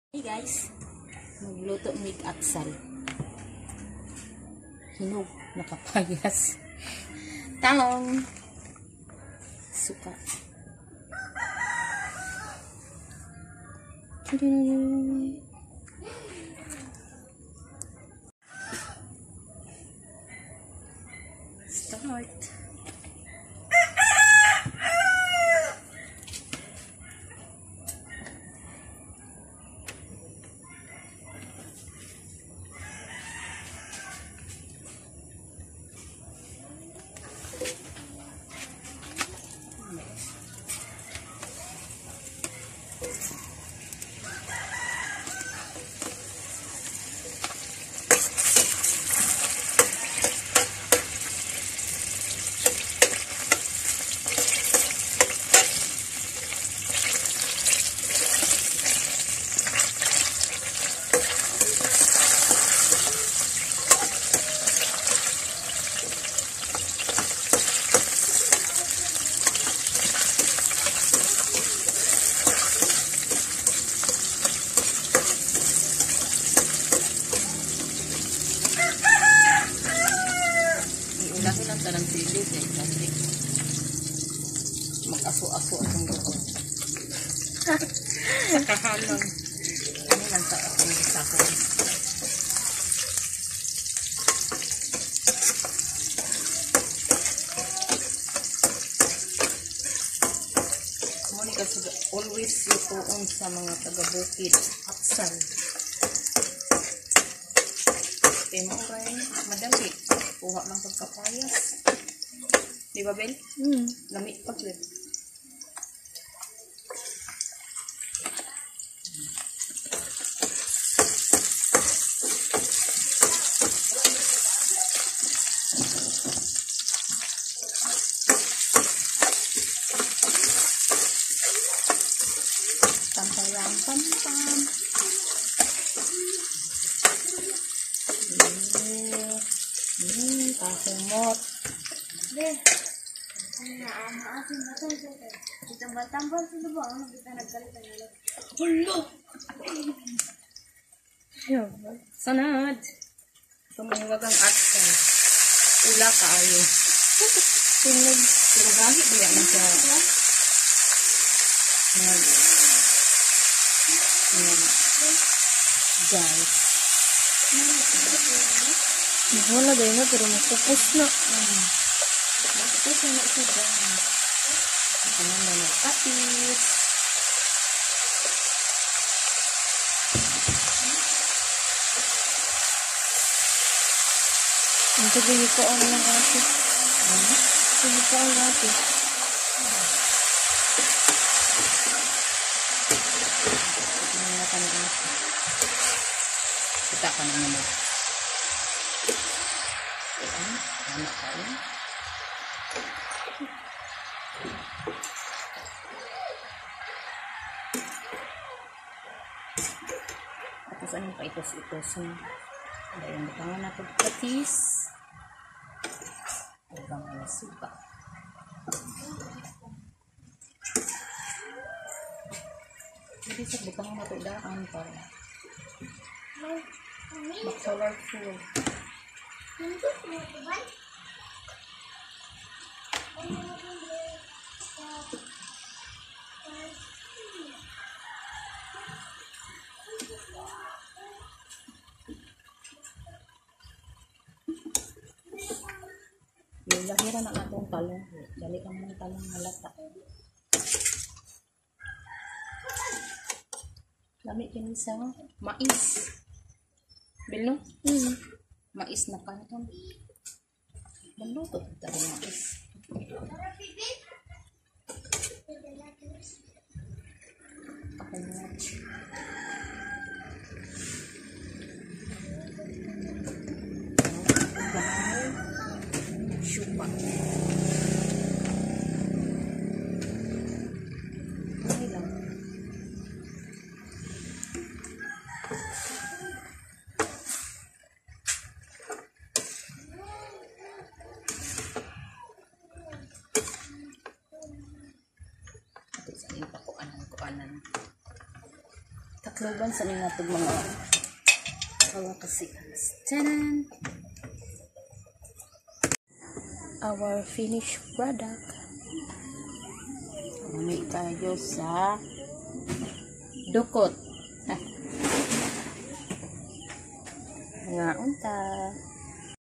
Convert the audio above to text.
Hey guys, magluto mig atsal. Hinog na kapayas. Talong. Suka. Tadam! Start. Iulahin lang tanang sili kay kasi mag-aso-aso atong dugo. Sa kahalang. Ano lang sa atong sakon. Mo ni kasi always lutoon sa mga taga-bukid. Atsal. Kaya mo rin, madali. Kuha lang pagkapayas. Di ba, Bel? Mm. Lami pa yun. Pam pam pam. Kahumot. Hulo! Sanad! Tumuwag ang atsal. Ula kaayo. Tinog. Pero gagi ba yan siya? Nag... Guys. Wala dahil na, pero makupos na. Makupos na siya guys. Ito naman nagkapis. Ang sabi ko ang ng ate. Sabi ko ang ate. Ito na kami ate. Kita ka na naman. Anak ka yun. Tapos anong pa itos-itos? Dahil butangan na pagkatis. Ubang na suka. Hindi sa butangan na ito daan para ma-colorful. Yung lahira na atong talong. Dali ang mga talong malata. Lami kini sa mais. Bilno? Mm. Mais na kanton. Maluto tayo mais. Kahumot. Shupa. Okay lang. Ito sa iyong pakuanan-kuanan. Takloban sa ning atong mga kalakasikas. Tanan! Our finished product. Lami kayo sa dukot. Nga unta.